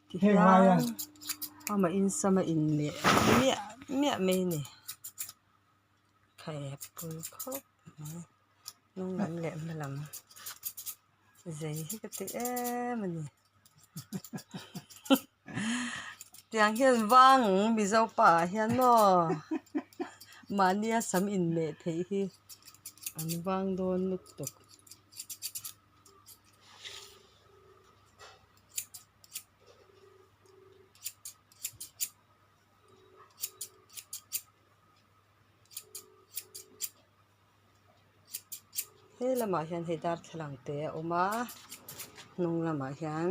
Tihian amah in sam a inmeh miah miah mai a ni khaep pui khawp mai hnung lam leh hma lam zei hi ka ti em a ni tiang hian vang mizo pa ah hian maw mahnia sam inmeh theih hi an vang dawn lutuk. He lamah hian hei darthlalang te a awm a hnung lamah hian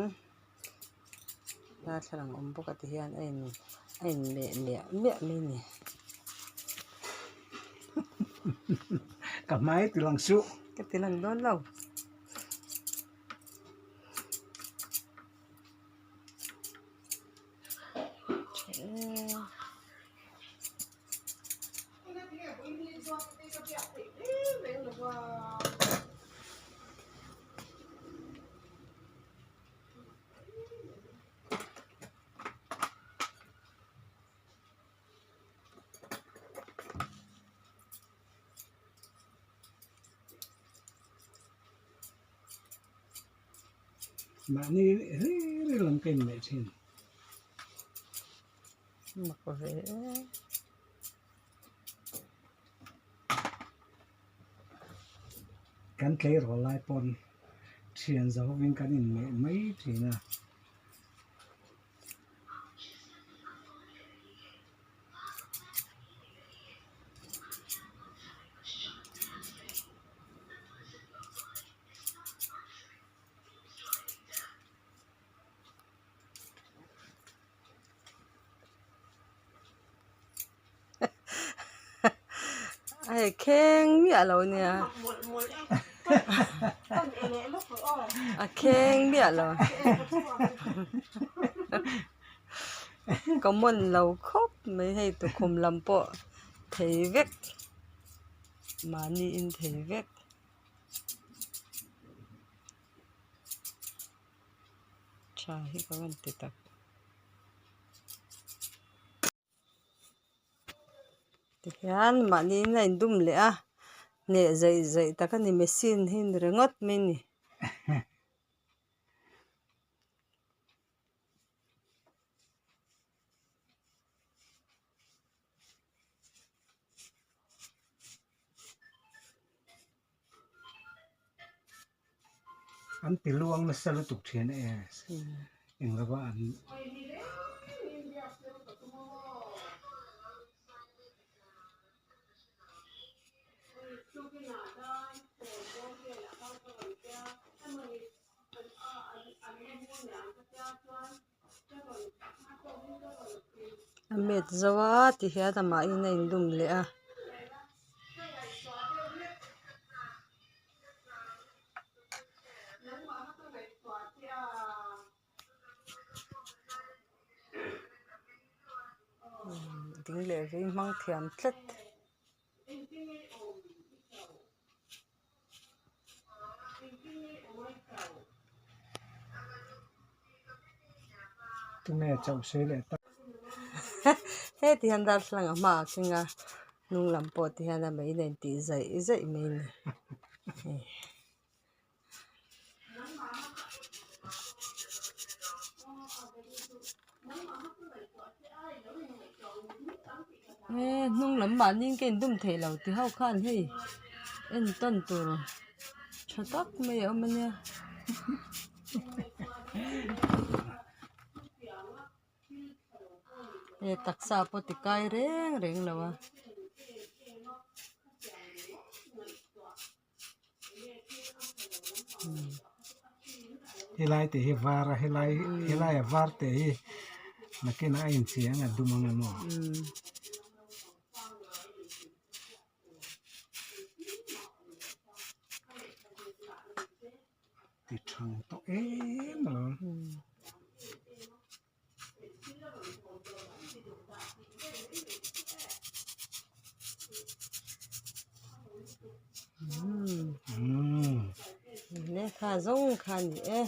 darthlalang awm bawk a ti hian a in a in meh miah miah mai a ni. Ka hmai ti lang suh. Ka ti lang dawn lo. Mahni ri ri lam ka inneih thin. Mak ve e. Kan tleirawl lai pawn thian zahovin kan inneih mai thin a. Hei kheng miah lo nia a kheng miah lo common lo khawp mai hei tukhum lam pawh thei vek mahni in thei vek. Tha hi ka rawn ti tak. Tihian mahni in a indum leh a hneh zeih zeih tak a ni machine hi ni ringawt mai a ni. An ti luang nasa lutuk thin e eng lova an A met zo a tihian amahin a indum leh a. Ding leh vei hmang thiam tlat. Tunge chauh sei leh tak. Heti hian darthlalang a hmaah keng a hnung lam pawh ti hian a mei nen tih zaih zaih mai a ni hei. He hnung lam mahni ka indum theih lo ti ho khan hei entawn tur tha tak mai a awm a nia. He taksa pawh ti kai reng reng lo a. Helai te hi var a helai helai a var te hi nakinah a inchei ang a dum ang emaw. Ti thang tawh em alawm. Lehkha zawng kha a ni e.